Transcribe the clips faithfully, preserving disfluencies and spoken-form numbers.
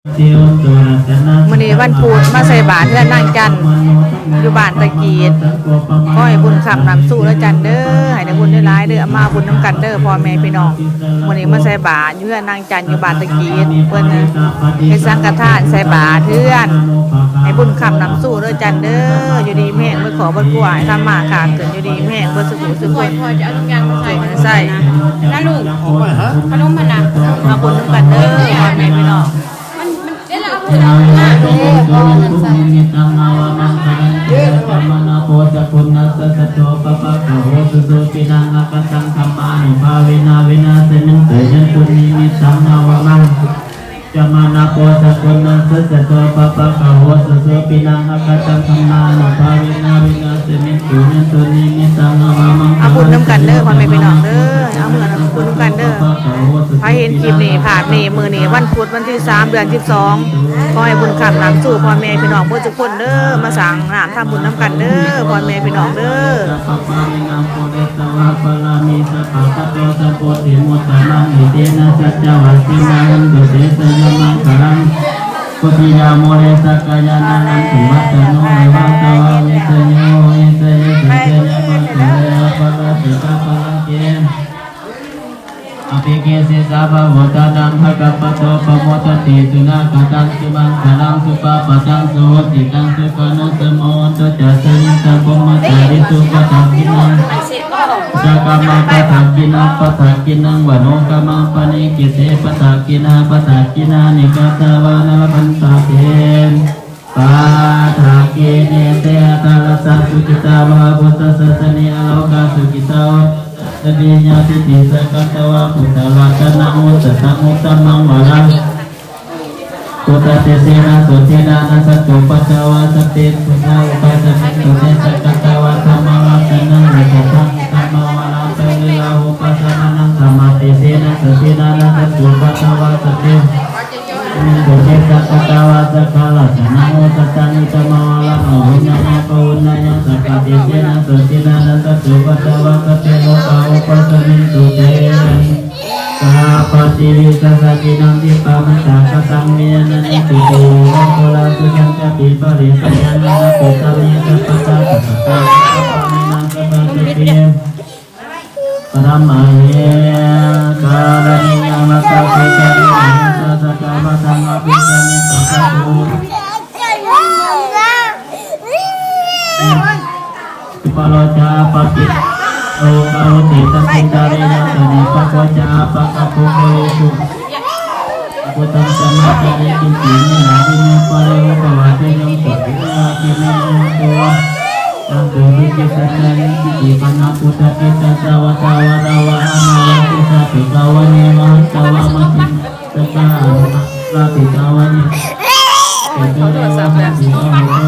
มื้อนี้วันพุธมาใส่บาตรเฮือนนางจันทร์อยู่บ้านตะกีด ขอให้บุญค้ำนำสู่เด้อจันเด้อ ให้ได้บุญหลายๆเด้อ เอามาบุญนำกันเด้อพ่อแม่พี่น้อง มื้อนี้มาใส่บาตรอยู่เฮือนนางจันทร์อยู่บ้านตะกีด เพิ่นให้สังฆทานใส่บาตรเฮือน ให้บุญค้ำนำสู่เด้อจันเด้อ อยู่ดีมีแฮงเบิดครอบเบิดครัว ให้ทำมาค้าขึ้น อยู่ดีมีแฮงเบิดสุขสุขคน พ่อจะเอาทุกอย่างมาใส่ ใส่ นะลูก ขนมมันนะ มาบุญนำกันเด้อพ่อแม่พี่น้อง มันมันเดี๋ยวเราเอาไปล้างหน้า Idaṃ me bhūtā bhūtamittaṃ avamaṅgalañca yathā manapo sakuṇassa saddo pāpaggaho dussupinaṃ akantaṃ dhammānubhāvena vināsamentu. Yaṃ dunnimittaṃ avamaṅgalañca manapo sakuṇassa saddo pāpaggaho dussupinaṃ akantaṃ dhammānubhāvena vināsamentu. Yaṃ dunnimittaṃ avamaṅgalañca เอาบุญนำกันเด้อพ่อแม่พี่น้องเด้อ เอาเมือเอาบุญนำกันเด้อ ใครเห็นคลิปนี้ ภาพนี้ มื้อนี้วันพุธ วันที่สาม เดือนสิบสอง ขอให้บุญค้ำนำสู่พ่อแม่พี่น้องเบิดทุกคนเด้อ มาสร้างน้ำทำบุญนำกันเด้อ พ่อแม่พี่น้องเด้อ Sabbapāṇinaṃ pūretvā pāramī sabbā patto sambodhimuttamaṃ. Etena saccavajjena hotu te jayamaṅgalaṃ. Bodhiyā mūle sakyānaṃ nandivaḍḍhano, evaṃ tvaṃ vijayo hohi jayassu jayamaṅgale. Aparājitapallaṅke abhivādetvā sarvabhūtānaṃ aggappatto pamodati. Sunakkhattaṃ sumaṅgalaṃ supabhātaṃ suhuṭṭhitaṃ, sukhaṇo sumuhutto ca suyiṭṭhaṃ brahmacārisu. Padakkhiṇaṃ paṇḍitānaṃ padakkhiṇaṃ, padakkhiṇaṃ manokammaṃ paṇidhī te padakkhiṇā, padakkhiṇāni katvāna labhantatthe padakkhiṇe. Te atthaladdhā sukhitā bahulā buddhasāsane, arogā sukhitā hotha saha sabbehi ñātibhi. Sakkatvā buddharatanaṃ osathaṃ uttamaṃ varaṃ, buddhatejena sotthinā nassantupaddavā, sabbe dukkhā vūpasamentu te. Sakkatvā dhammaratanaṃ osathaṃ uttamaṃ varaṃ, pariḷāhūpasamanaṃ dhammatejena sotthinā nassantupaddavā, sabbe dukkhā vūpasamentu te. Sakkatvā saṅgharatanaṃ osathaṃ uttamaṃ varaṃ, āhuneyyaṃ pāhuneyyaṃ saṅghatejena sotthinā nassantupaddavā, sabbe rogā vūpasamentu te. Saha paṭirīsasaccakānaṃ dibbamantaṃ kataṃ viya nānāviddho vāhuraṃ, susaṅgābhipāritaṃ ñāṇāgadena sabbattha. Sabbattha paṭiggaṇhānaṃ sabbaṃ sabbe paramāhe. Karaṇīyaṃ vattha pūjanīyaṃ ca, sakkāmadaṃ abhisamecca saddo. Uparo ca appaṭivatto garo, cittaṃ sindhāriyaṃ ca nipako ca, appagabbho kāresu buddhaṃ samācare. Kiñci nānvāni pare upavadeyyuṃ, sabbe vā khemhe hotu. Santuṭṭhī ca saccaṃ vihāriṃ, iti taṇhabuddhacittasavāsavaravhā mārā sesā bhikkhavo, ye vā hītvā majjhapadesaṃ saṅghāsaṃ, āmantaṃ santike santike.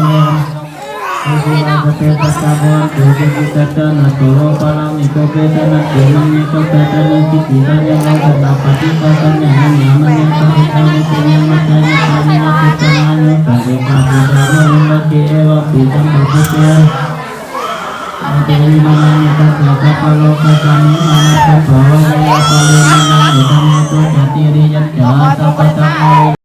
Te vā sabbe sattā bhavantu sukhitattā. Natthi vā paraṃ nikubbetha, natthi maññetha sattariṃ. Kiñci mayā luṭṭhāna paṭibāsāya, yamhīhaṃ sambhūtanātha, yamhīhaṃ sambhūtanātha. Evaṃ buddhā bhagavā bhagavāti. Evaṃ buddhā bhagavā bhagavāti. Ātappamakaruṇā mettaṃ sabbalokasmiṃ, anākulā āyasā vanaṃ, uddhaṃ adho ca tiriyañca, asambādhaṃ averaṃ